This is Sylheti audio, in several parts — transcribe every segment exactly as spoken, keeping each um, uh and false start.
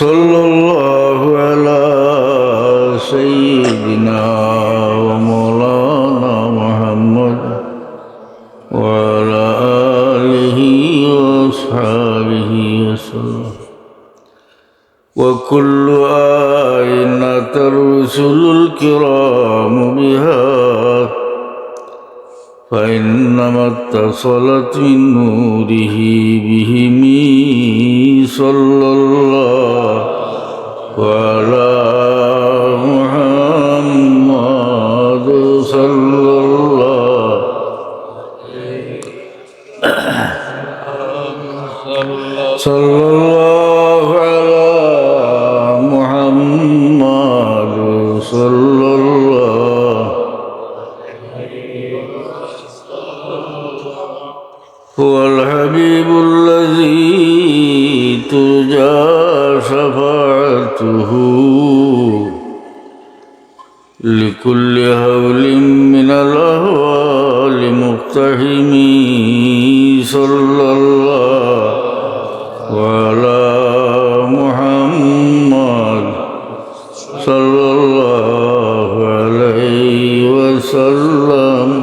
صلى الله على سيدنا ومولانا محمد وعلى آله وأصحابه وسلم. وكل آية أتى الرسل الكرام بها، فإنما اتصلت من نوره بهم، صلى الله على محمد، صلى الله صلى الله على محمد، صلى الله. هو الحبيب الذي ترجى شفاعته، لكل هول من الأهوال مقتحم، صلى الله على محمد، صلى الله عليه وسلم،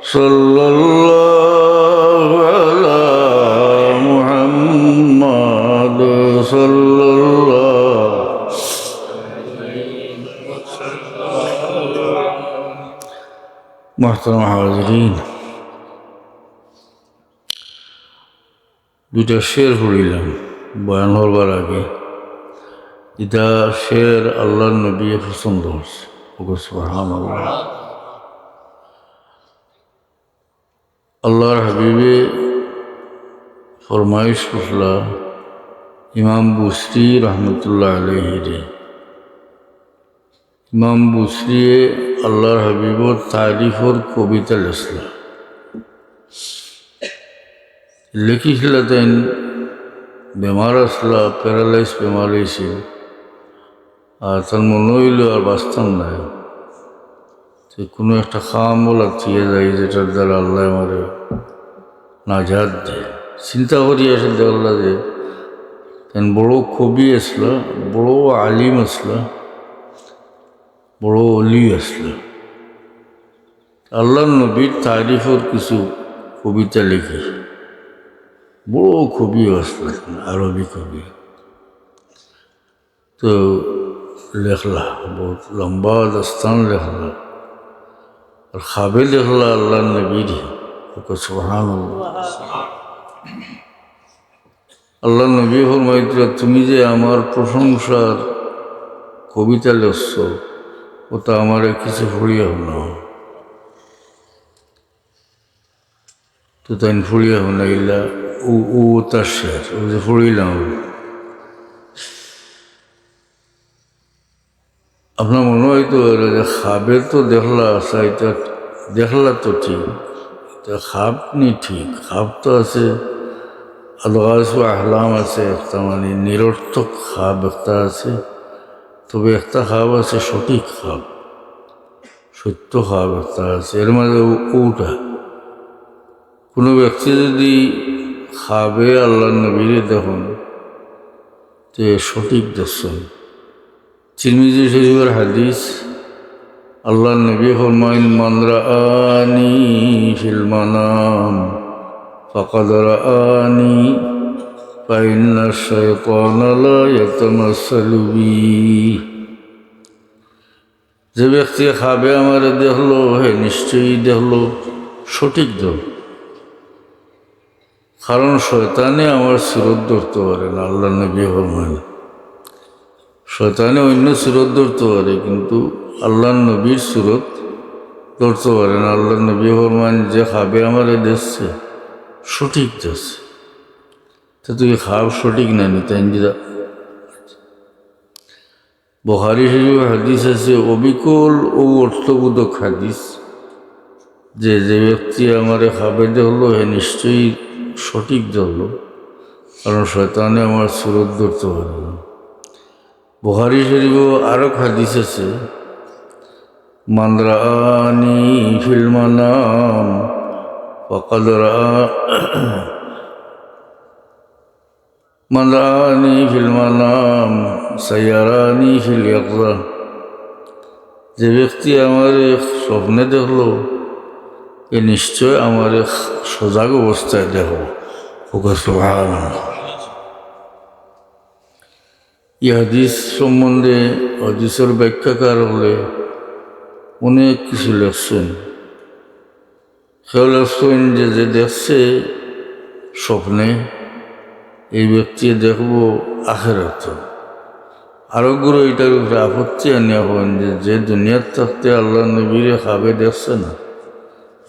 صلى الله على محمد، صلى الله. محترم حاضرين، দুইটা শের পড়িলাম বয়ান করবার আগে। ইটা শের আল্লাহর নবীয়ে পছন্দ করছে। ওকে সুবহানাল্লাহ। আল্লাহর হাবিবে ফরমাইশ করলা ইমাম বুসরি রহমতুল্লাহ আলাইহিরে। ইমাম বুসরিয়ে আল্লাহর হাবিবর তারিফর কবিতা লেখলা। লেখিছিলা তাইন বেমার আছলা, প্যারালাইজ বেমার অইছিল। আর তার মনো অইলো আর বাঁচতাম নায়। তে কুনু একটা কাম অলা থুইয়া যাই, যেটার দ্বারা আল্লায় আমারে নাজাত দেয়। চিন্তা করিয়া দেখলা যে তাইন বড় কবি আছলা, বড় আলিম আছলা, বড় অলি আছলা। আল্লাহর নবীর তারিফর কিছু কবিতা লেখি। বড় কবিও আছলা, আরবি কবি। তো লেখলা, বহুত লম্বা দাস্তান লেখলা। আর খাবে দেখলা আল্লাহর নবীরে। ওকে সুবহানাল্লাহ। আল্লাহর নবী ফরমাইতরা, "তুমি যে আমার প্রশংসার কবিতা লেখছো, ওটা আমারে কিছু পড়িয়া হুনাও।" তো তাইন পড়িয়া হুনাইলা, ও, ও তার শের, ও যে পড়িলাম। আপনার মনো অইতো পারে যে খাবে তো দেখলা, আচ্ছা, ইটা দেখলা তো ঠিক, ইটা খাব নি ঠিক, খাব তো আছে, আদগাস ও আহলাম আছে, একটা মানে নিরর্থক খাব একটা আছে, তবে একটা খাব আছে সঠিক খাব, সত্য খাব একটা আছে, এর মাঝে ও-, ওটা। কুনু ব্যক্তি যদি খাবে আল্লাহর নবীরে দেখইন, তে সঠিক দেখছইন। তিরমিজি শরীফর হাদিস, আল্লাহর নবী ফরমাইন, "মান রাআনি ফিল মানাম ফাকাদ রাআনি, ফাইন্নাশ শাইতানা লা ইয়াতামাসসালু বি।" যে ব্যক্তি খাবে আমারে দেখলো, হে নিশ্চয়ই দেখলো সঠিক দল। কারণ শয়তানে আমার সুরত ধরতো পারে না, আল্লাহর নবী ফরমাইন। শয়তানে অন্য সুরত ধরতো পারে, কিন্তু আল্লাহর নবীর সুরত ধরতো পারে না। আল্লাহর নবী ফরমাইন, "যে খাবে আমারে দেখছে, সঠিক দেখছে।" তো তুই খাব সঠিক না নি, তাই না? বুখারী শরীফর হাদিস আছে, অবিকল ও অর্থবোধক হাদিস, যে, যে ব্যক্তি আমারে খাবে দেখলো, হে নিশ্চয়ই সঠিক দেখলো, কারণ শয়তানে আমার সুরত ধরতো পারে না। বুখারী শরীফো আরক হাদিস আছে, "মান রাআনি ফিল মানাম ফাকাদ রাআ-, من رآني في المنام سيراني في اليقظة। যে ব্যক্তি আমারে স্বপ্নে দেখলো, এ নিশ্চয় আমারে সজাগ অবস্থায় দেখবো। কউক্কা সুবহানাল্লাহ। এই হাদিস সম্বন্ধে হাদিসর ব্যাখ্যাকার অকলে অনেক কিছু লেখছইন। কেউ লেখছইন যে, যে দেখছে স্বপ্নে, এই ব্যক্তিয়ে দেখবো আখেরাত। আরো গুরু ইটার উপরে আপত্তি আনিয়া কইন যে, যে দুনিয়াত থাকতে আল্লার নবীরে খাবে দেখছে না,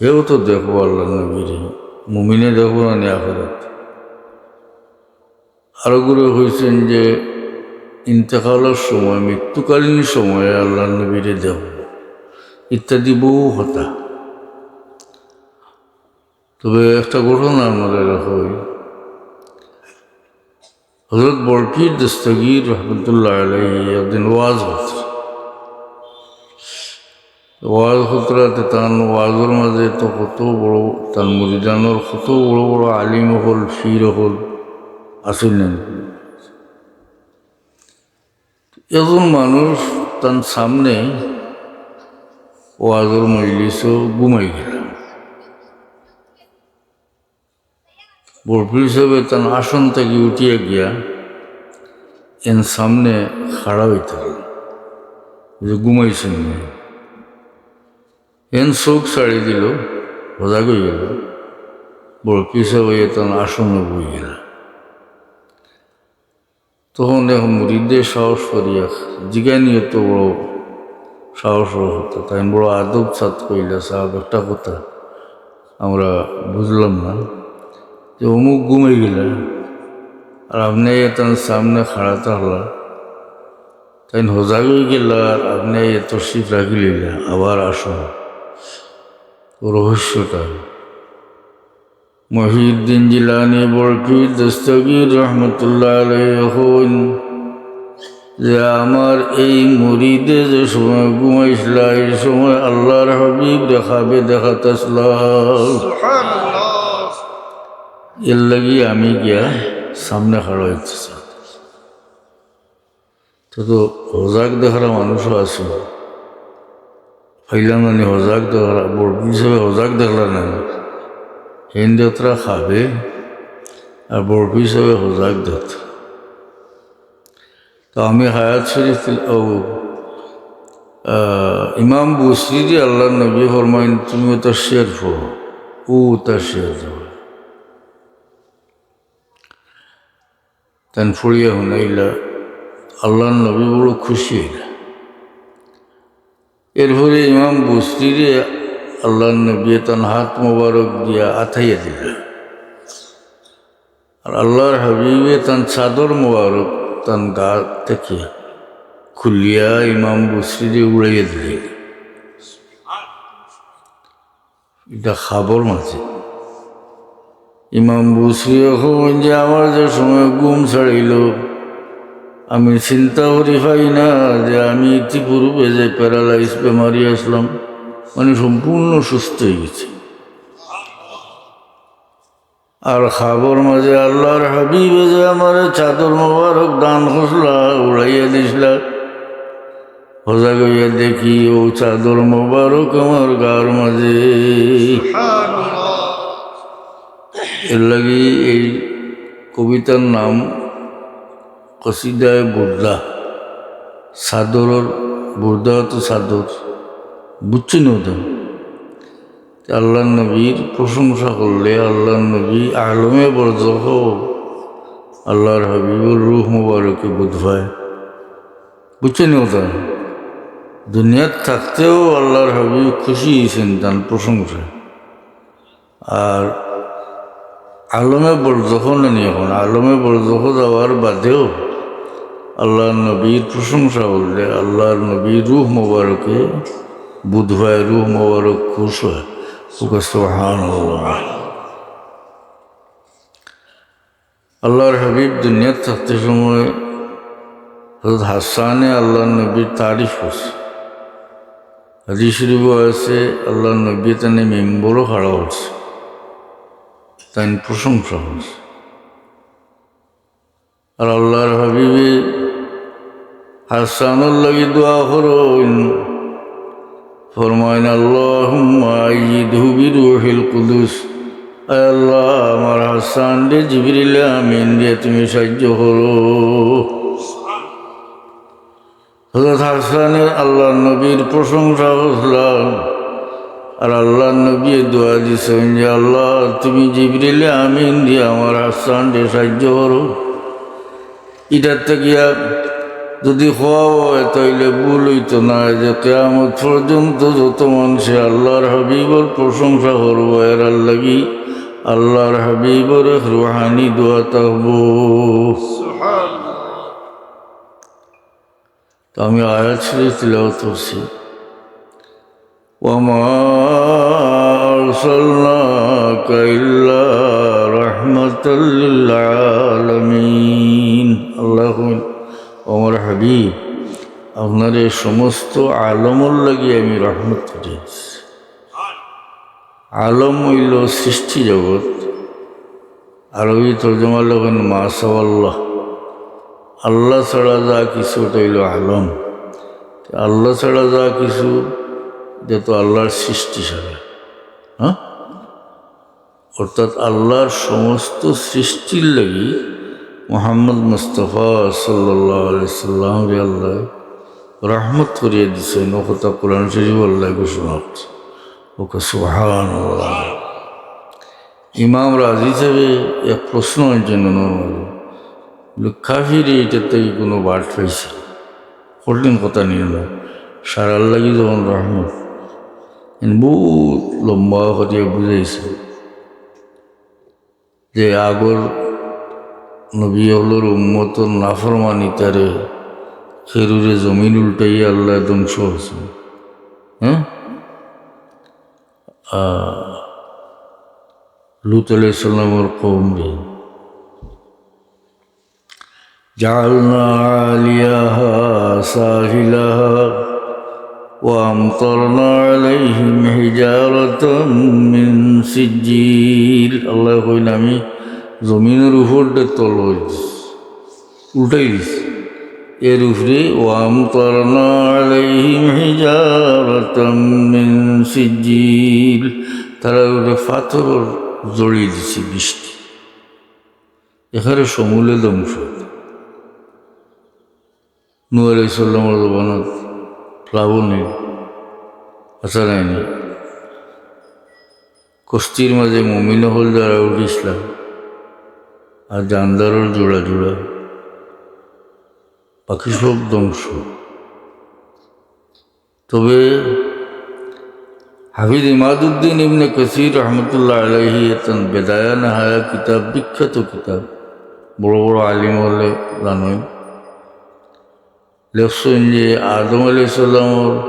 হেও তো দেখবো আল্লার নবীরে, মুমিনে দেখবো না নি আখেরাত? আরো গুরু কইছইন যে ইন্তেকালর সময়, মৃত্যুকালীন সময়ে আল্লার নবীরে দেখবো ইত্যাদি বহু কথা। তবে একটা ঘটনা আমরারে কই, হযরত বড়পীর দস্তগীর রহমতুল্লাহ আলাইহি একদিন ওয়াজ করতরা। ওয়াজ করতরা, তে তান ওয়াজর মাঝে তো কত বড়, তান মুরিদানর কত বড় বড় আলিম অকল, পীর অকল আছইন। একজন মানুষ তান সামনে ওয়াজর মজলিসো ঘুমাই গেলা। বড়পীর সাবে তান আসন থাকি উঠিয়া গিয়া এন সামনে খাড়া অইতা, যে ঘুমাইছইন নি। এন চউখ ছাড়ি দিলো, হজাগ অইগেলা। বড়পীর সাবে তান আসনো বই গেলা। তখন এক মুরিদে সাহস করিয়া জিগাইন, অত বড় সাহসর কথা। তাইন বড় আদব সাথ কইলা, "সাব, একটা কথা আমরা বুঝলাম না, যে অমুক ঘুমাই গেলা, আর আপনে তান সামনে খাড়া থাকলা, তাইন হজাগ অই গেলা, আর আপনে তশরিফ রাখি লইলা, আবার আসো, রহস্যটা।" মহিউদ্দিন জিলানী বড়পীর দস্তগীর রহমতুল্লাহ আলাইহি কইন যে, আমার এই মুরিদে যে সময় ঘুমাইছলা, এই সময় আল্লার হাবিবরে খাবে দেখাত আছলা। সুবহানাল্লাহ। এর লাগি আমি গিয়া সামনে খাড়া অইতে চাই। তো, তো হজাগ দেখরা মানুষও আছে। পাইলাম না নি হজাগ দেখরা, বড় হিসাবে হজাগ দেখরা না নি। হেন দেখরা খাবে, আর বড় হিসাবে হজাগ দেখরা। তো আমি হায়াত শরীফ তিল-, ও, আহ, ইমাম বুসরিরে আল্লার নবী ফরমাইন, "তুমি অতা শের পড়ো, অউ অতা শের দেওয়া।" তান পড়িয়া হুনাইলা, আল্লার নবী বড় খুশি অইলা। এরপরে ইমাম বুসরিরে আল্লার নবী তান হাত মোবারক দিয়া আতাইয়া দিলা। আর আল্লার হাবিবে তান চাদর মোবারক তান গা থাকি খুলিয়া ইমাম বুসরিরে উড়াইয়া দিলা। ইটা খাবর মাঝে। ইমাম বুসরি কইন যে, আমার যে সময় ঘুম ছাড়িল, আমি চিন্তা করি পাই না যে আমি ইতিপূর্বে যে paralyze বেমারি আছলাম, মানে সম্পূর্ণ সুস্থ অই গেছি। আর খাবর মাঝে আল্লার হাবিবে যে আমারে চাদর মোবারক দান করছলা, উড়াইয়া দিছলা, হজাগ অইয়া দেখি অউ চাদর মোবারক আমার গার মাঝে। সুবহানাল্লাহ। এর লাগি এই কবিতার নাম কসিদায়ে বুর্দা। চাদরর বুর্দা তো চাদর, বুঝছইন নি অতা? আল্লার নবীর প্রশংসা করলে আল্লার নবী আলমে বরজখো আল্লার হাবিবর রুহ মোবারকে বুধ পায়। বুঝছইন নি অতা? দুনিয়াত থাকতেও আল্লার হাবিব খুশি অইছইন তান প্রশংসায়। আর আলমে বরজখো নানি অখন, আলমে বরজখো যাওয়ার বাদেও আল্লার নবীর প্রশংসা করলে আল্লার নবীর রুহ মোবারকে বুধ পায়, রুহ মোবারক খুশ অয়। কউক্কা সুবহানাল্লাহ। আল্লার হাবিব দুনিয়াত থাকতে সময় হযরত হাসানে আল্লার নবীর তারিফ করছে। হাদিস শরীফো আছে, আল্লার নবী তানে মিম্বরো খাড়া করছে, তান প্রশংসা করছে। আর আল্লাহর হাবিবে হাসানর লাগি দোয়া করইন, ফরমাইন, "আল্লাহুম্মা আইয়িদহু বিরূহিল কুদুস।" আয় আল্লাহ, আমার হাসানরে জিবরিল আমিন দিয়া তুমি সাহায্য করো। হযরত হাসানে আল্লাহর নবীর প্রশংসা করলা, আর আল্লাহর নবী দোয়া দিছইন যে, "আল্লাহ, তুমি জিবরিল আমিন দিয়া আমার হাসানরে সাহায্য করো।" ইটার থাকিয়া যদি কওয়া অয়, তাইলে ভুল অইতো নায় যে কিয়ামত পর্যন্ত যত মানষে আল্লাহর হাবিবর প্রশংসা করবো, এরার লাগি আল্লাহর হাবিবর এক রুহানি দোয়া থাকবো। তো আমি আয়াত শরীফ তিলাওয়াত করছি, "ওয়া মা আরসালনাকা ইল্লা রাহমাতাল লিল আলামিন।" আল্লাহ কইন, "ও আমার হাবিব, আপনারে সমস্ত আলমর লাগি আমি রহমত পাঠাইছি।" আলম অইলো সৃষ্টি জগৎ, আরবি তর্জমা লেখেন মা সাওয়াল্লাহ, আল্লাহ ছাড়া যা কিছু, ওটা অইলো আলম। আল্লাহ ছাড়া যা কিছু, এটা তো আল্লাহর সৃষ্টি ছাড়া, হ্যাঁ? অর্থাৎ আল্লাহর সমস্ত সৃষ্টির লাগি মুহাম্মদ মুস্তাফা সাল্লাল্লাহু আলাইহি সাল্লামরে আল্লাহ রহমত করিয়া দিছইন। ও কথা কোরআন শরীফ আল্লাহ ঘোষণা করছে। ওকে সুবহানাল্লাহ। ইমাম রাজি সাহেবে এক প্রশ্ন আনছেন ওনার মাঝে, বলে, "কাফিরে এটার থাকি কোনো বাট পাইছে?" কঠিন কথা নিয়ে না, সারার লাগি যখন রহমত, এন বহুত লম্বা করিয়া বুঝাইছে যে আগর নবী অকলর উম্মতর নাফরমানিতারে খেরুরে জমিন উল্টাইয়া আল্লাহ ধ্বংস করছে। হ্যাঁ, আহ, লুত আলাইহিস সালামর কওমরে, "জাআলনা আলিয়াহা সাফিলাহা ওয়া আমতারনা আলাইহিম হিজারাতাম মিন সিজ্জিল।" আল্লাহ কইন, "আমি জমিনর উপর দে তল করি দিছি, উল্টাই দিছি, এর উপরে ওয়া আমতারনা আলাইহিম হিজারাতাম মিন সিজ্জিল, তারার উপরে পাথর ঝড়ি দিছি, বৃষ্টি।" এখানে সমূলে ধ্বংস। নূহ আলাইহিস সালামর জমানাত প্লাবন অইল, আচ্ছা নায়নি? কস্তির মাঝে মুমিন অকল যারা উঠিছলা, আর জানদারর জোড়া জোড়া, বাকি সব ধ্বংস। তবে হাফিজ ইমাদুদ্দিন ইবনে কাসির রহমতুল্লাহ আলাইহি তান বেদায়া নেহায়া কিতাব, বিখ্যাত কিতাব, বড় বড় আলিম অকলে জানইন, লেখছইন যে আদম আলাইহিস সালামর,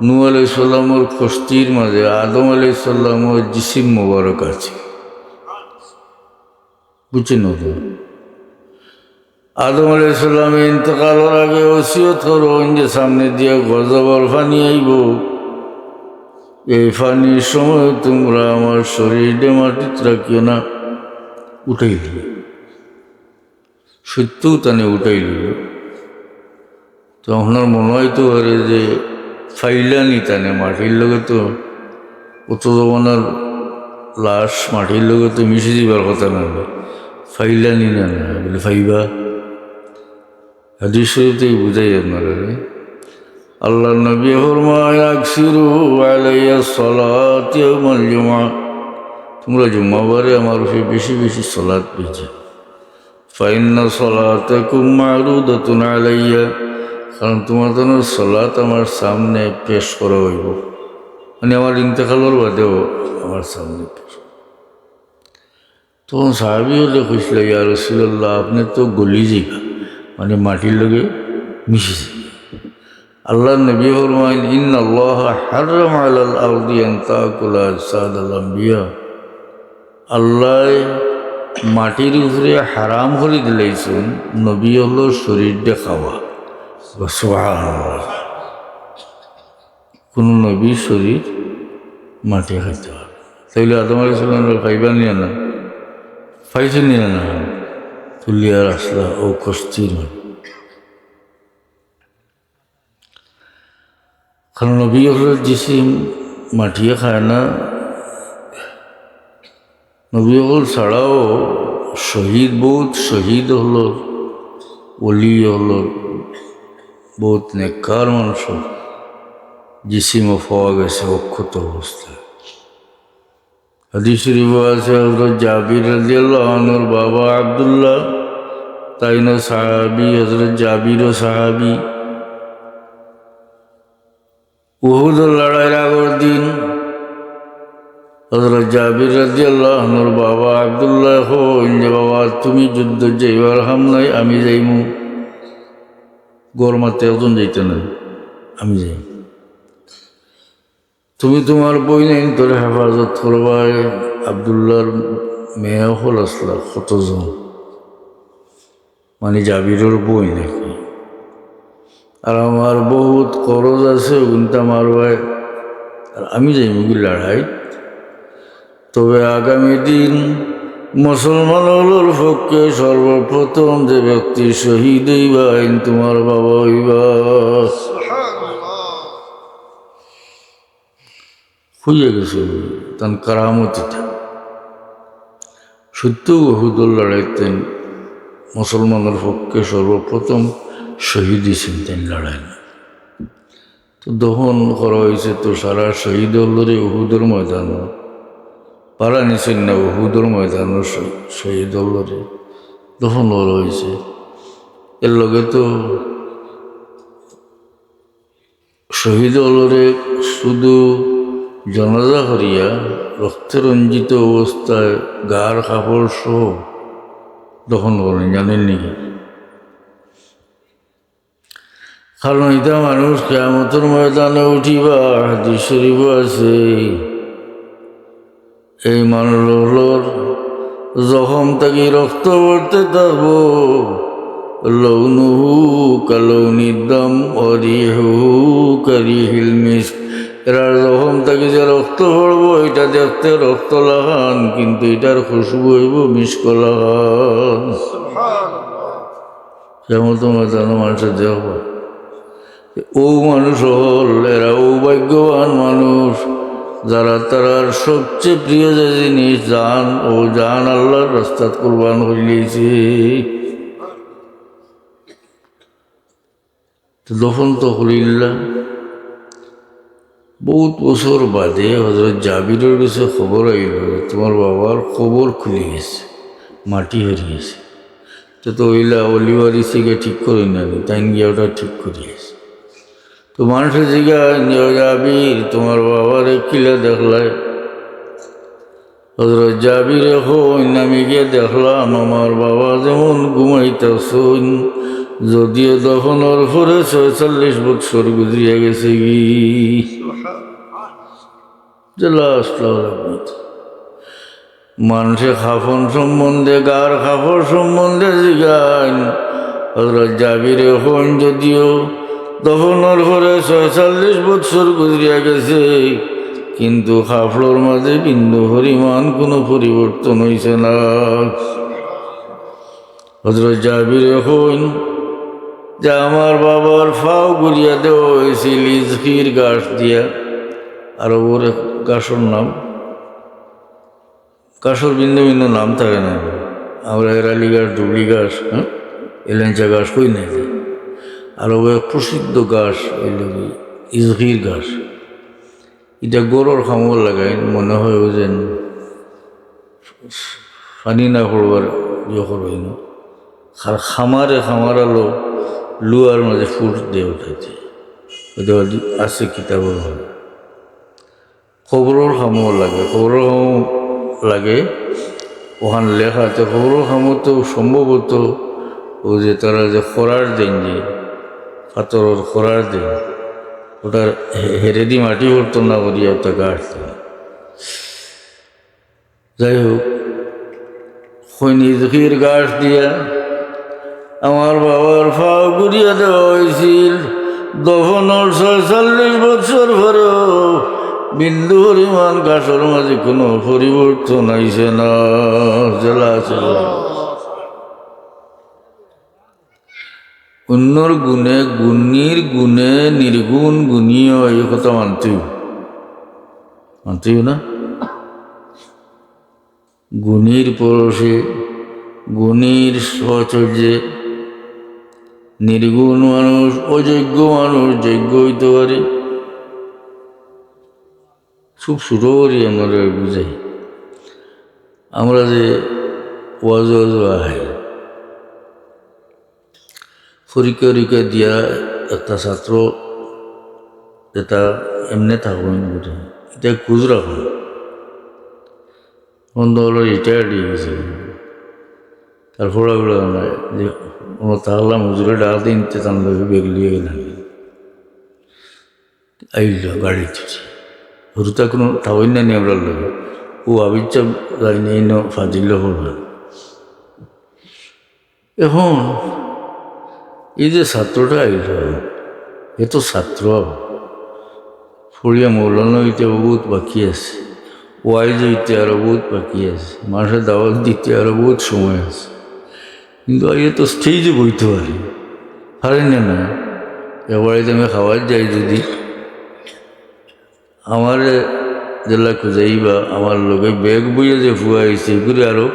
নূহ আলাইহিস সালামর কস্তির মাঝে আদম আলাইহিস সালামর জিসিম মোবারক আছে। বুঝছইন না তো? আদম আলাইহিস সালামে ইন্তেকালর আগে ওসিয়ত করইন যে সামনে দিয়া গজবর পানি আইবো, এই পানির সময় তুমরা আমার শরীররে মাটিত রাখিও না, উঠাই দিও। সত্যও তানে উঠাই দিল। তো আপনার মনে অইতো পারে যে ফাইলানি তানে, মাটির লগে তো অত জমানার লাশ মাটির লগে তো মিশি দিবার কথা না, ফাইলানি না, না, বলে ফাইবা। হাদিস শরীফ থেকে বুঝাই আপনারা, আল্লাহর নবী ফরমায়, "আকসিরু আলাইয়া সালাত ইয়াউমাল জুমআ।" তোমরা জুম্মাবারে আমার উপরে বেশি বেশি সালাত পড়িও। "ফাইন্না সালাতাকুম মারুদাতুন আলাইয়া", কারণ তোমার জন্য সালাত আমার সামনে পেশ করা অইবো, মানে আমার ইন্তেকালর বাদেও আমার সামনে পেশ। তখন সাহাবী অকলে কইছলা, "ইয়া রাসূলুল্লাহ, আপনে তো গলি যাইবা, মানে মাটির লগে মিশি যাইবা।" আল্লাহর নবী ফরমাইন, "ইন্নাল্লাহা হাররামা আলাল আরদি আন তাকুলা আজসাদাল আম্বিয়া।" আল্লায় মাটির উপরে হারাম করি দিলাইছইন নবী অকলর শরীররে খাওয়া। সুবহানাল্লাহ। কোনো নবীর শরীর মাটি খাইতে পারে। তাইলে আদম আলাইহিস সালামরে খাইবা নি না? খাইছইন নি না? তুলিয়া রাখলা অউ কস্তির মাঝে। কারণ নবী অকলর জিসিম মাটিয়ে খায় না। নবী অকল ছাড়াও শহীদ, বউত শহীদ অকলর, ওলি অকলর, বউত নেককার মানষর জিসিমও পাওয়া গেছে অক্ষত অবস্থায়। হাদিস শরীফো আছে, হযরত জাবির রাদিয়াল্লাহু আনহুর বাবা আব্দুল্লাহ, তাইনও সাহাবী, হযরত জাবিরও সাহাবী। উহুদর লড়াইর আগর দিন হযরত জাবির রাদিয়াল্লাহু আনহুর বাবা আব্দুল্লাহ কইন যে, "বাবা, তুমি যুদ্ধ যাইবার কাম নাই, আমি যাইমু।" ঘর মাতে একজন যাইতা নায়, "আমি যাইমু।" তুমি তুমার বইনাইন্তরে হেফাজত করবায়। আব্দুল্লাহর মেয়ে অকল আছলা কতজন, মানে জাবিরর বইন নাকি। আর আমার বউত করজ আছে, অগুইন্তা মারবায়। আর আমি যাইমুগি লড়াইত। তবে আগামী দিন মুসলমান অকলর পক্ষে সর্বপ্রথম যে ব্যক্তি শহীদ অইবা, এইন তুমার বাবা অইবা। কইয়া গেছে, তান কারামত ইটা। সত্য উহুদর লড়াইত তাইন মুসলমানর পক্ষে সর্বপ্রথম শহীদ অইছইন তাইন লড়াইত। তো দফন করা অইছে তো সারা শহীদ অকলরে উহুদর ময়দানো, পারা নিছইন না উহুদর ময়দানো শ-, শহীদ অকলরে দফন করা অইছে। এর লগে তো শহীদ অকলরে শুধু জানাজা করিয়া রক্তে রঞ্জিত অবস্থায় গার কাপড় সহ দফন করইন, জানইন নি? কারণ ইতা মানুষ কিয়ামতর ময়দানে উঠিবা, হাদিস শরীফো আছে। এই মানুষ অকলর জখম থাকি রক্ত পড়তে থাকবো। লাউনুহু কালাউনিদ দাম ওয়া রিহুহু কারিহিল মিস্ক। এরার জখম থাকি যে রক্ত পড়বো, ইটা দেখতে রক্ত লাখান, কিন্তু ইটার খুশবু অইবো মিস্ক লাখান। কিয়ামতর ময়দানো মানষে দেখবা। অউ মানুষ অকল, এরা অউ ভাগ্যবান মানুষ, যারা তারার সবচেয়ে প্রিয় যে জিনিস, জান, অউ জান আল্লাহর রাস্তাত কুরবান করিলাইছে। তো দফন তো করিলা। বউত বছর বাদে হযরত জাবিরর গেছে খবর আইলো যে, "তুমার বাবার কবর খুলি গেছে, মাটি হরি গেছে।" তো, তো অইলা অলি ওয়ারিসে গিয়া ঠিক করইন না নি, তাইন গিয়া ওটা ঠিক করি আইছে। তো মানষে জিগাইন যে, "ও জাবির, তুমার বাবারে কিলা দেখলায়?" হযরত জাবিরে কইন, "আমি গিয়া দেখলাম আমার বাবা যেমন ঘুমাইতাছইন, যদিও দফনর পরে ছয়চল্লিশ বৎসর গুজরিয়া গেছেগি।" যে লাশ লওয়া লাগবো। মানষে কাফন সম্বন্ধে, গার কাপড় সম্বন্ধে জিগাইন। হযরত জাবিরে কইন, যদিও দফনর পরে ছয়চল্লিশ বৎসর গুজরিয়া গেছে, কিন্তু কাপড়র মাঝে বিন্দু পরিমাণ কুনু পরিবর্তন অইছে না। হযরত জাবিরে কইন যে, "আমার বাবার পাও গুরিয়া দেওয়া অইছিল ইজখির গাছ দিয়া।" আরবর এক গাছর নাম, গাছর ভিন্ন ভিন্ন নাম থাকে না, আমরা এরালি গাছ, ডুবলি গাছ, হ্যাঁ, এলেঞ্চা গাছ কই না যে। আরবর এক প্রসিদ্ধ গাছ অইলো গি ইজখির গাছ। ইটা ঘরর কামো লাগাইন, মনে হয় অউ যেন পানি না পড়বার ইয়ে করইন। আর খামারে খামারালো লুয়ার মাঝে ফুট দিয়া উঠাইতে। ওটা আছে কিতাবর মাঝে। কবরর কামো লাগে, কবরর কামো লাগে। ওখান লেখা আছে, কবরর কামো তো সম্ভবত অউ যে তারা যে খরার দেইন যে, পাথরর খরার দেইন, ওটার হে-, হেরেদি মাটি পড়তো না করিয়া ওটা গাছ দেইন। যাই হোক, কইন ইজখির গাছ দিয়া আমার বাবার পাও গুরিয়া দেওয়া অইছিল। দফনর ছয়চল্লিশ বৎসর পরেও বিন্দু পরিমাণ গাছর মাঝে কুনু পরিবর্তন আইছে না। জেলা আছে। অন্যর গুণে, গুণীর গুণে নির্গুণ গুণী অয়, এই কথা মানতে অইবো। মানতে অইবো না? গুণীর পরশে, গুণীর সহচর্যে নির্গুণ মানুষ, অযোগ্য মানুষ যোগ্য অইতে পারে। খুব ছোট করি আমরা বুঝাই। আমরা যে ওয়াজো ওয়াজো আই, পরীক্ষা নিরীক্ষা দিয়া একটা ছাত্র যেটা এমনে থাকইন বুঝে, এটা খুঁজ রাখইন। অখন তো ওরা রিটায়ার্ড অই গেছে, তার পড়াগুলো নাই। যে কোনো তাহলে মজুরে ডাক দিন, তে তার লগে বেগ লিয়ে গেলেন। আইল গাড়ি তুলি। হুরুতা কোনো থাকইন না নি আমরার লগে। ও আবিচ্ছা যায়নি, ইনো ফাজিল পড়বে। এখন এই যে ছাত্রটা আইল, এ তো ছাত্র, পড়িয়া মৌলানা অইতে বহুত বাকি আছে, ওয়াইজ অইতে আরো বহুত বাকি আছে, মানুষরে দাওয়াত দিতে আরো বহুত সময় আছে। কিন্তু আইয়া তো স্টেজে বইতে পারে, পারে না, না। একবার আমি খাওয়ার যাই যদি, আমারে যেলা খুঁজাইবা, আমার লগে বেগ বইয়া যে ফুয়া আইছে, এগুলি আরো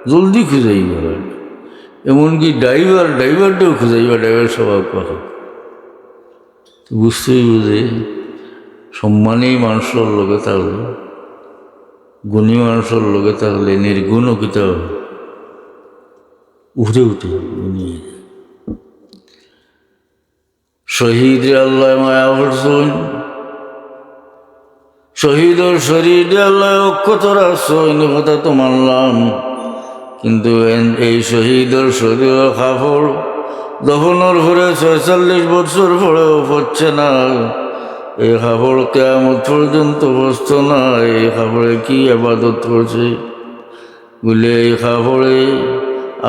জলদি খুঁজাইবা। এমনকি ড্রাইভার, ড্রাইভারটাও খুঁজাইবা, ড্রাইভার স্বভাব কথা। তো বুঝতে অইবো যে সম্মানী মানুষর লগে থাকলে, গুণী মানুষর লগে থাকলে নির্গুণ কিতা অয়? উঠে উঠে গুণী। শহীদরে আল্লায় মায়া করছইন, শহীদর শরীররে আল্লায় অক্ষত রাখছইন, কথা তো মানলাম, কিন্তু এন-, এই শহীদর শরীরর কাপড় দফনর পরে ছয়চল্লিশ বছর পরেও পচছে না। এই কাপড় কিয়ামত পর্যন্ত পচতো না। এই কাপড়ে কি ইবাদত করছে? বুলে, এই কাপড়ে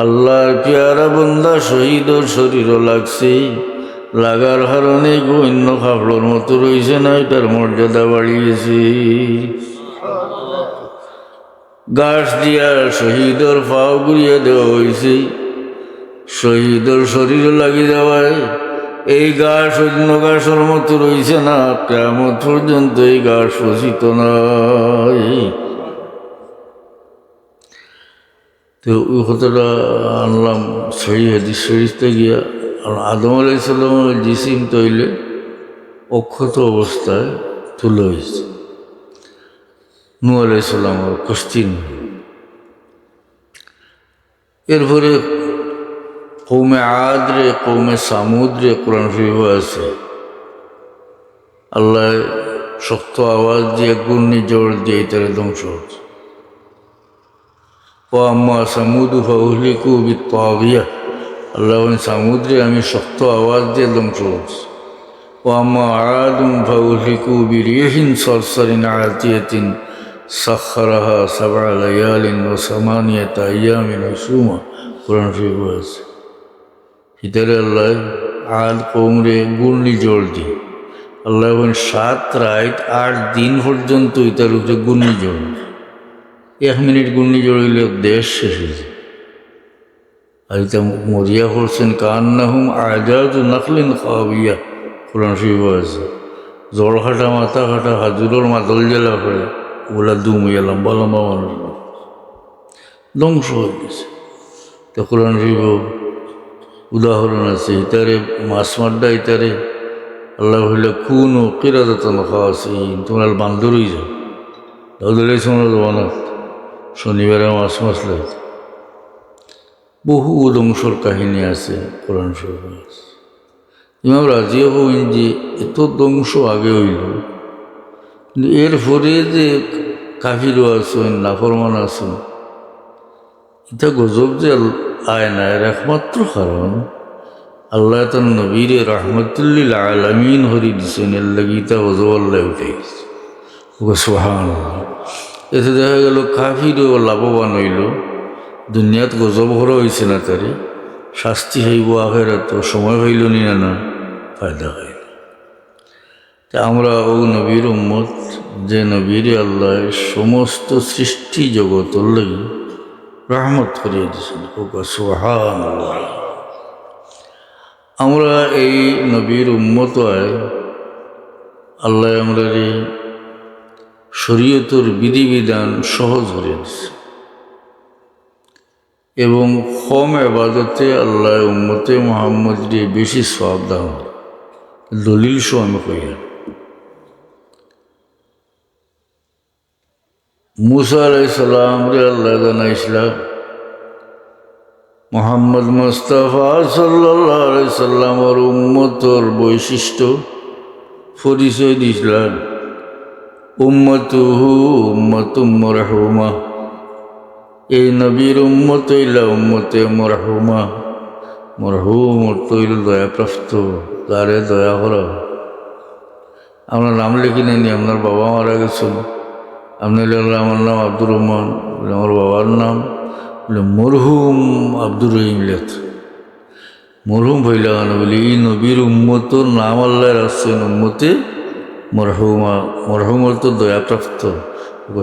আল্লার পিয়ারা বন্দা শহীদর শরীরও লাগছে, লাগার কারণে ইগু অন্য কাপড়র মতো রইছে না, ইটার মর্যাদা বাড়ি গেছে। ঘাস দিয়া শহীদর পাও ঘুরিয়া দেওয়া অইছে, শহীদর শরীরও লাগি যাওয়ায় এই ঘাস অন্য ঘাসর মতো রইছে না, কিয়ামত পর্যন্ত এই ঘাস পচিতো নায়। তো ওই কথাটা আনলাম সহি হাদিস শরীফ থাকি গিয়া। আর আদম আলাইহিস সালামর জিসিম তো অইলে অক্ষত অবস্থায় তুলা অইছে, নূহ আলাইহিস সালামর কস্তির। এরপরে কওমে আদরে, কওমে সামুদরে কোরআন শরীফো আছে, আল্লায় শক্ত আওয়াজ দিয়া ঘূর্ণিঝড় দিয়া ইতারে ধ্বংস করছে। وأما ثمود فأهلكوا بالطاغية। আল্লায় কইন, সামুদরে আমি শক্ত আওয়াজ দিয়া ধ্বংস করছি। وأما عاد فأهلكوا بريح صرصر عاتية سخرها سبع ليال وثمانية أيام حسوما। কোরআন শরীফো আছে। ইতারে আল্লায় আদ কওমরে ঘূর্ণিঝড় দি। আল্লায় কইন সাত রাইত আট দিন পর্যন্ত ইতার উপরে ঘূর্ণিঝড়। এক মিনিট ঘূর্ণিঝড় অইলে দেশ শেষ অই যায়। আর ইতা মরিয়া করছেন, كأنهم أعجاز نخل خاوية। কোরআন শরীফো আছে, জড় কাটা, মাথা কাটা খাজুরর মাদল যেলা পড়ে, ওলা দুম অইয়া লম্বা লম্বা মানুষ ধ্বংস অই গেছে। তো কোরআন শরীফো উদাহরণ আছে, ইতারে মাছ মারডা, ইতারে আল্লায় কইলা, كونوا قردة خاسئين, তুমরা বান্দর অই যাও। দাউদ আলাইহিস সালামর জমানাত শনিবারে মাছ মারছলা। বহু ধ্বংসর কাহিনী আছে কোরআন শরীফো। ইমাম রাজিয়ে কইন যে এত ধ্বংস আগে অইলো, কিন্তু এরপরে যে কাফিরও আছইন, নাফরমান আছইন, ইতা গজব যে আয় না, এর একমাত্র কারণ আল্লায় তান নবীরে রাহমাতুল্লিল আলামিন করি দিছইন, এর লাগি ইতা গজব আল্লায় উঠাই দিছইন। ওকে সুবহানাল্লাহ। এতে দেখা গেল কাফিরও লাভবান অইলো, দুনিয়াত গজব করা অইছে না তারে, শাস্তি খাইবো আখেরাতো, সময় পাইলো নি না, না, ফায়দা খাইলো। তে আমরা অউ নবীর উম্মত, যে নবীরে আল্লায় সমস্ত সৃষ্টি জগতর লাগি রহমত করিয়া দিছইন। ওকে সুবহানাল্লাহ। আমরা এই নবীর উম্মত অওয়ায় আল্লায় আমরারে শরীয়তর বিধিবিধান সহজ করি দিছে এবং কম ইবাদতে আল্লায় উম্মতে মুহাম্মদরে বেশি সওয়াব দান করে। দলিল সহ আমি কইয়ার। মুসা আলাইহিস সালামরে আল্লায় জানাইছলা, মুহাম্মদ মুস্তাফা সাল্লাল্লাহু আলাইহি সাল্লামর উম্মতর বৈশিষ্ট্য পরিচয় দিছলা, উম্মতুহু উম্মাতুম মারহুমা। এই নবীর উম্মত অইলা উম্মতে মারহুমা। মারহুম অর্থ অইল দয়াপ্রাপ্ত, যারে দয়া করা। আপনার নাম লেখি নেনি, আপনার বাবা মারা গেছইন, আপনে লেখলা, "আমার নাম আব্দুর রহমান।" বলে, "আমার বাবার নাম?" বলে, "মরহুম আব্দুর রহিম লেখ।" মরহুম পাইলা কেনে? বলে, "এই নবীর উম্মতর নাম আল্লায় রাখছইন উম্মতে মরহুমা।" মরহুম অর্থ দয়াপ্রাপ্ত।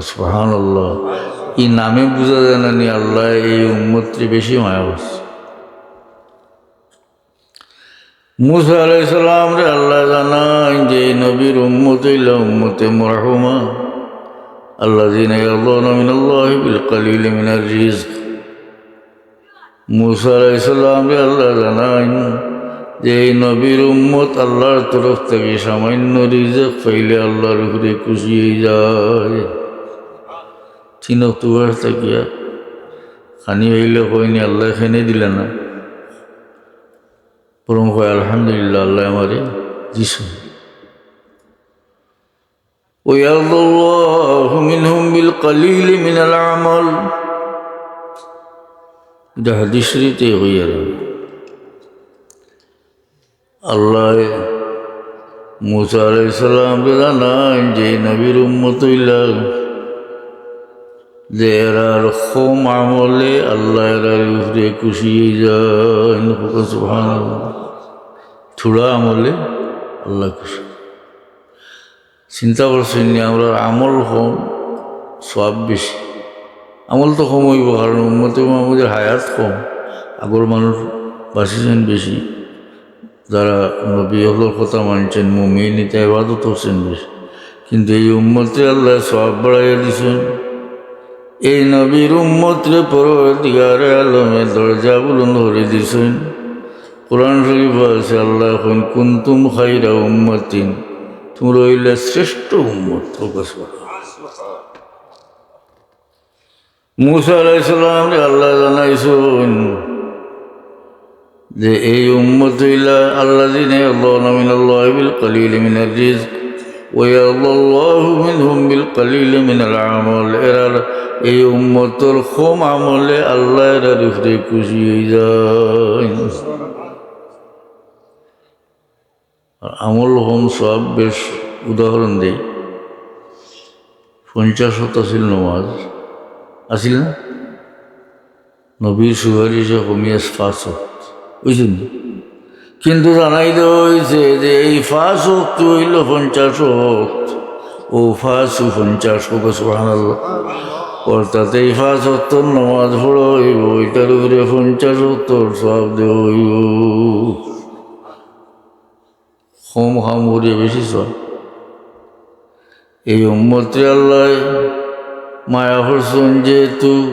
সুবহানাল্লাহ। এই নামে বুঝা যায় না নি আল্লায় এই উম্মতরে বেশি মায়া করছে। মুসা আলাইহিস সালামরে আল্লায় জানাইন যে এই নবীর উম্মত অইলা উম্মতে মারহুমা, আল্লাযীনা ইয়ারদাউনা মিনাল্লাহি বিল কালিলি মিনার রিজক। মুসা আলাইহিস সালামরে আল্লায় জানাইন যে এই নবীর উম্মত আল্লাহর তরফ থাকি সামান্য রিজক পাইলে আল্লাহর উপরে খুশি অইযায়। তিন অক্ত উপাস থাকিয়া খানি পাইলে কয় নি, "আল্লায় খানি দিলা না।" বরং কয়, "আলহামদুলিল্লাহ, আল্লায় আমারে দিছইন।" ويرضى الله منهم بالقليل من العمل। ইটা হাদিস শরীফে অইয়ার। আল্লায় মুসা আলাইহিস সালামরে জানাইন যে এই নবীর উম্মত অইলা যে এরার কম আমলে আল্লায় এরার উপরে খুশি অইযাইন। সুবহানাল্লাহ। থুড়া আমলে আল্লায় খুশি। চিন্তা করছইন নি, আমরার আমল কম, সওয়াব বেশি। আমল তো কম অইবো, কারণ উম্মতে মুহাম্মদীর হায়াত কম, আগর মানুষ বাঁচিছইন বেশি। যারা নবী অকলর কথা মানছইন, মুমিন, ইতা ইবাদত করছইন বেশি। কিন্তু এই উম্মতরে আল্লায় সওয়াব বাড়াইয়া দিছইন। এই নবীর উম্মতরে পরওয়ারদিগারে আলমে দরজা বুলন্দ করি দিছইন। কোরআন শরীফো আছে, আল্লায় কইন, "কুনতুম খায়রা উম্মাতিন", তুমরা অইলা শ্রেষ্ঠ উম্মত। মুসা আলাইহিস সালামরে আল্লায় জানাইছইন যে এই উম্মত অইলা الذين يرضون من الله بالقليل من الرزق ويرضى الله منهم بالقليل من العمل। এরার এই উম্মতর কম আমলে আল্লায় এরার উপরে খুশি অইযাইন। আর আমল কম, সওয়াব বেশ। উদাহরণ দেই, পঞ্চাশ ওয়াক্ত আছিল নমাজ, আছিল না? নবীর সুপারিশে কমিয়া পাঁচ ওয়াক্ত, বুঝছইন নি? কিন্তু জানাই দেওয়া অইছে যে এই পাঁচ ওয়াক্ত অইলো পঞ্চাশ ওয়াক্ত, অউ পাঁচ অউ পঞ্চাশ, কউক্কা সুবহানাল্লাহ। অর্থাৎ এই পাঁচ ওয়াক্ত নমাজ পড়া অইবো, ইটার উপরে পঞ্চাশ ওয়াক্তর সওয়াব দেওয়া অইবো। কম কাম করিয়া বেশি সওয়াব। এই উম্মতরে আল্লায় মায়া করছইন, যেহেতু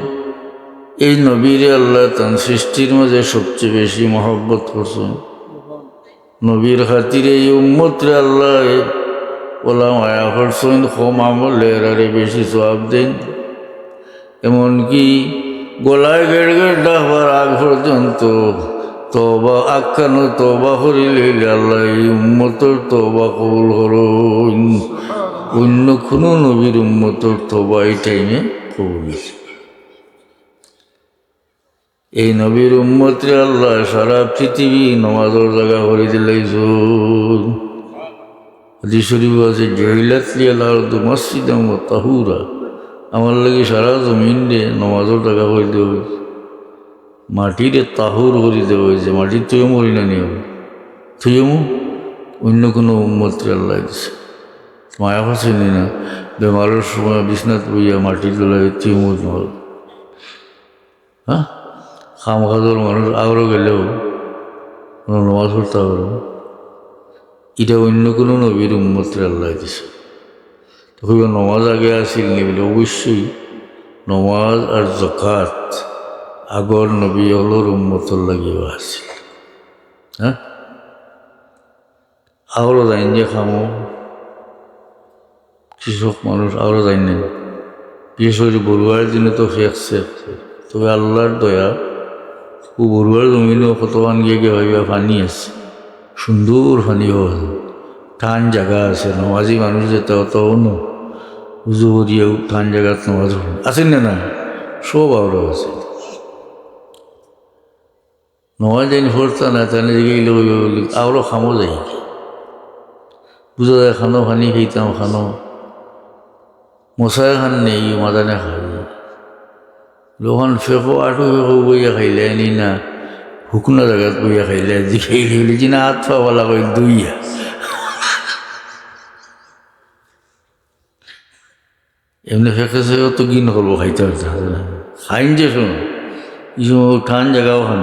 এই নবীরে আল্লায় তান সৃষ্টির মাঝে সবচেয়ে বেশি মহব্বত করছইন। নবীর খাতিরে এই উম্মতরে আল্লায় অলা মায়া করছইন, কম আমলে এরারে বেশি সওয়াব দেইন। এমনকি গলায় গেড় গেড় ডাকবার আগ পর্যন্ত তওবা, আক্কানো তওবা করি লইলে আল্লায় এই উম্মতর তওবা কবুল করইন। অইন্য কুনু নবীর উম্মতর তওবা এই টাইমে কবুল অইছে। এই নবীর উম্মতরে আল্লায় সারা পৃথিবী নমাজর জাগা করি দিলাইছইন। হাদিস শরীফো আছে, "জুইলাত লিয়াল আরদু মাসজিদান ওয়া তাহুরা।" আমার লাগি সারা জমিনরে নমাজর জাগা করি দেওয়া অইছে। মাটিরে তাহুর করি দেওয়া অইছে। মাটির তৈয়মুম করি না নি? তৈয়মুম অইন্য কুনু উম্মতরে আল্লায় দিছে। মায়া করছইন নি না? বেমারর সময় বিছনাত বইয়া মাটির তলায় তৈয়মুম অইতো। হ্যাঁ, কাম কাজর মানুষ আওরো গেলেও আমরা নমাজ পড়তাম পারমু, ইটা অইন্য কুনু নবীর উম্মতরে আল্লায় দিছে। তো কইবা, নমাজ আগে আছিল নি? বলে, অবশ্যই নমাজ আর যাকাত আগর নবী অকলর উম্মতর লাগিও আছিল। হ্যাঁ, আওরো যাইন যে কামো, কৃষক মানুষ আওরো যাইন নাই। বিশেষ করি বরুয়ার দিনে তো ফেকছে। তবে আল্লার দয়া, অউ বরুয়ার জমিনো কতখান গিয়া গিয়া পাইবা পানি আছে, সুন্দর পানি অয়, টান জাগা আছে, নমাজি মানুষ যেতা অতা অনো উজু করিয়াও টান জাগাত নমাজ পড়ইন। আছে না? না, সব আওরো আছে। নমাজ যেইন পড়তা না, তাইন জিগাইলে কইবা বলে, আওরো কামো যাইন। বুঝা যায়, কানো পানি খাইতাম, কানো মশায় খান নেই, মাদানে খাই। লোকান ফেকো, আটু ফেকো বইয়া খাইলে আনি না, হুকনা জাগাত বইয়া খাইলে, জিগাইলে বলে, জি না, আত পা বালা করি ধুইয়া। এমনে ফেকে সে অত গিন করবো খাইতে পারতে পারতে না। খাইন যে সময়, এই সময় টান জাগাও খান,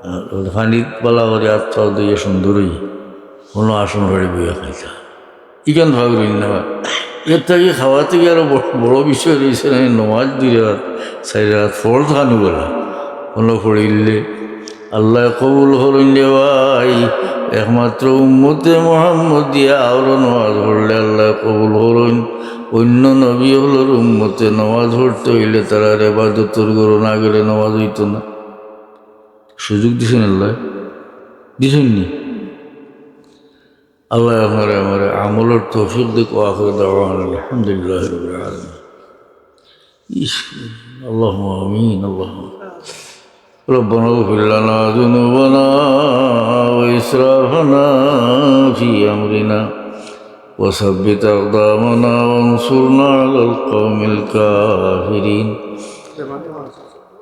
আর পানিত বালা করি আত পাও ধুইয়া সুন্দরই কোনো আসন বাড়ি বইয়া খাইতা। ইখান ভাবিলেন না, এর থাকি খাওয়া থাকি আরো বড়, বড় বিষয় রইছে না, নমাজ দুই রাত, চাইর রাত ফরজ খানি বলা, কোনো পড়িলে আল্লায় কবুল করইন রে ভাই। একমাত্র উম্মতে মোহাম্মদিয়া আওরো নমাজ পড়লে আল্লায় কবুল করইন। অইন্য নবী অকলর উম্মতে নমাজ পড়তে অইলে তারার এবাদতর ঘরো না গেলে নমাজ অইতো না। সুযোগ দিছইন আল্লায়? দিছইন নি? আল্লায় আপনারে আমারে আমলর তৌফিক দিক। ওয়া আখিরু দাওয়ানা আলহামদুলিল্লাহি রাব্বিল আলামিন। ইশ, আল্লাহুম্মা আমিন, আল্লাহুম্মা। ربنا اغفر لنا ذنوبنا وإسرافنا في أمرنا وثبت أقدامنا وانصرنا على القوم الكافرين.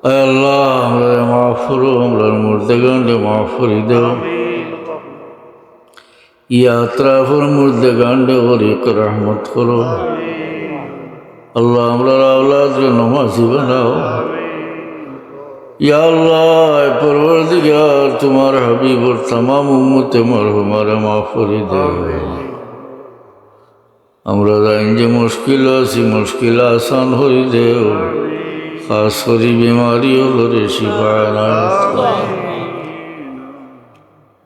আয় আল্লাহ, আমরারে মাফ করো, আমরার মুর্দেগানরে মাফ করি দেও। ই আতরাফর মুর্দেগানরে গরিক রহমত করো। আল্লাহ, আমরার আওলাদরে নমাজি বানাও। ইয়া আল্লাহ, পরওয়ারদিগার, তুমার হাবিবর তামাম উম্মতে মরহুমারে মাফ করি দেও। আমরা যাইন যে মুশকিল আছি, মুশকিল আসান করি দেও। খাস করি বেমারি অকলরে শিফা এনায়েত করো।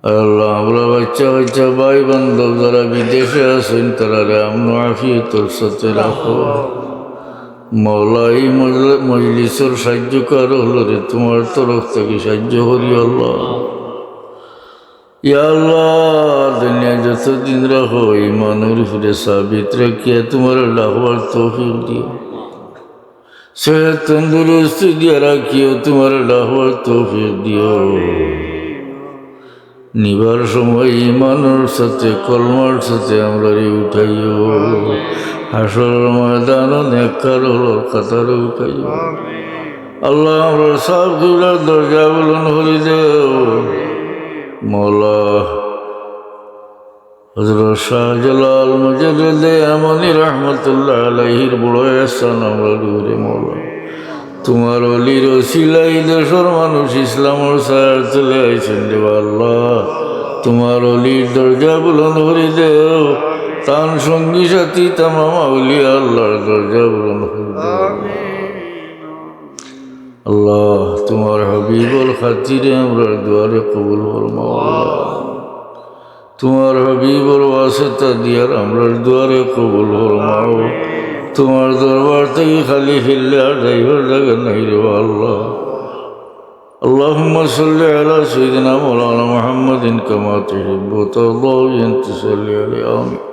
আয় আল্লাহ, আমরা বাচ্চা বাচ্চা ভাই বান্ধব যারা বিদেশে আছইন, তারারে আমন আফিয়তর সাথে রাখো। মওলা, ই মজল-, মজলিসর সাহায্যকার অকলরে তুমার তরফ থাকি সাহায্য করি আল্লাহ। ইয়া আল্লাহ, দুনিয়া যতদিন রাখো, ইমানর উপরে সাবিত রাখিয়া তুমারে ডাকবার তৌফিক দিও। সেহত তন্দুরুস্তি দিয়া রাখিও, তুমারে ডাকবার তৌফিক দিও। নিবার সময় ইমানর সাথে, কলমার সাথে আমরারে উঠাইও। হাশরর ময়দানো নেককার অকলর কাতারো উঠাইও। আল্লাহ, আমরার সাব কিবলার দরজা বুলন্দ করি দেও। মওলা, হযরত শাহজালাল মুজাররদে ইয়ামানি রহমতুল্লাহ আলাইহির বড় এহসান আমরার উপরে মওলা। তুমার অলির উসিলায় ই দেশর মানুষ ইসলামর ছায়ার তলে আইছইন রে বা আল্লাহ। তুমার অলির দরজা বুলন্দ করি দেও, তান সঙ্গী সাথী তামাম আউলিয়া আল্লাহর দরজা বুলন্দ করি দেও। আল্লাহ, তুমার হাবিবর খাতিরে আমরার দোয়ারে কবুল ফরমাও আল্লাহ। তুমার হাবিবর ওয়াসিতা দিয়ার আমরার দোয়ারে কবুল ফরমাও। তুমার দরবার থাকি খালি ফিরলে আর যাইবার জাগা নাই রে বা আল্লাহ। اللهم صل على سيدنا مولانا محمد كما تحب وترضى أن تصلي عليه. آمين.